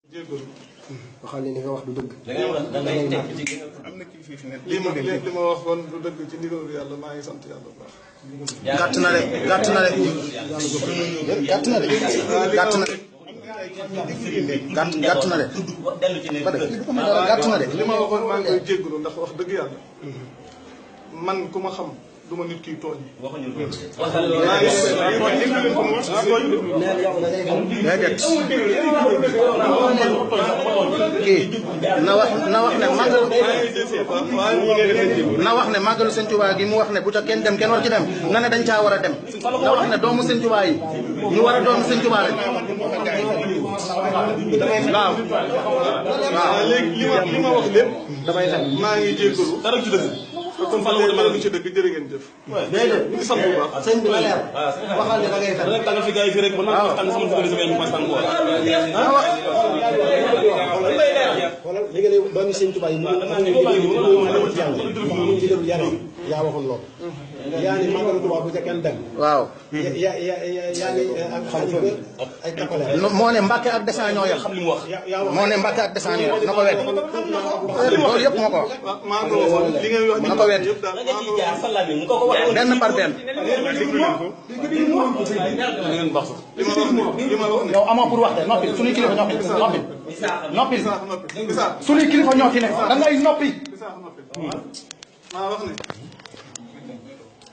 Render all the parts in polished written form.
waxal ne li nga wax du dëgg. am na kii fii ne li ma wax kon du dëgg ci ndigalu yàlla maa ngi sant yàlla bu baax. gàtt na de gàtt na de gàtt na de gàtt na de gàtt na de gàtt na de. li ma waxoon maa ngi koy jéggalu ndax wax dëgg yàlla man ku ma xam du ma nit kiy tooñ. kii na wax ne màggalu Sëñ Tuubaa gi mu wax ne bu ca kenn dem kenn war ci dem na ne dañ caa war a dem na wax ne doomu Sëñ Tuubaa yi ñu war a doon Sëñ Tuubaa rek waaw waaw léegi li ma wax lépp maa ngi jéggalu dara ci dëgg kon fan la wala ci dëgg jërë ngeen jëf. déedéet ñu sant bu baax. sëñ bi la leer waxal ne da ngay fen. tàngal fi gars yi fii rek ba naan tàng sama fukki sama yàlla tàng quoi. léegi nag doomi Sëñ Tuubaa yi yaa waxoon loolu. yaa ni màggalu Tuubaa bu ca kenn dem. waaw. yaa ni xam nga ay tappale. moo ne Mbàkke ak Descends ñoo yem. xam li mu wax. moo ne Mbàkke ak Descends ñoo yem na ko wedd. loolu yëpp moo ko wax. maa ngi waxoon li ngay wax na ko wedd. benn par benn. yow amoo pour wax de noppi suñuy kilifa ñoo fi noppi. noppi suñuy kilifa ñoo fi ne da ngay noppi. maa wax ne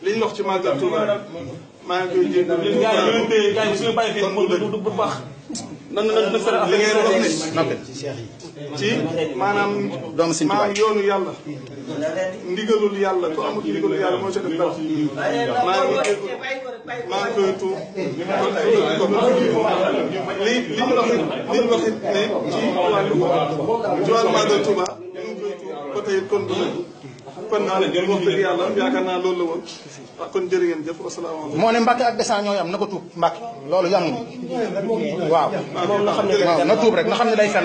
liñ wax ci màggal Tuuba maa ngi koy jégalu. gars yi suñu bàyyi fii du baax. nan li ngay wax ne noppi. ci maanaam doomu Sëñ Tuubaa yoonu yàlla ndigalul yàlla ku amul ndigalul yàlla moo ca def dara maa ngi koy tuub li ñu wax ne ci wàllu màggal Tuuba ñu ngi koy tuub ba tey kon kon naa ne wax dëgg yàlla yaakaar naa loolu la woon kon jërë ngeen jëf asalaamaaleykum. moo ne Mbàkke ak Descends ñoo yam na ko tuub Mbàkke loolu yamuñu waaw na tuub rek na xam ne day fen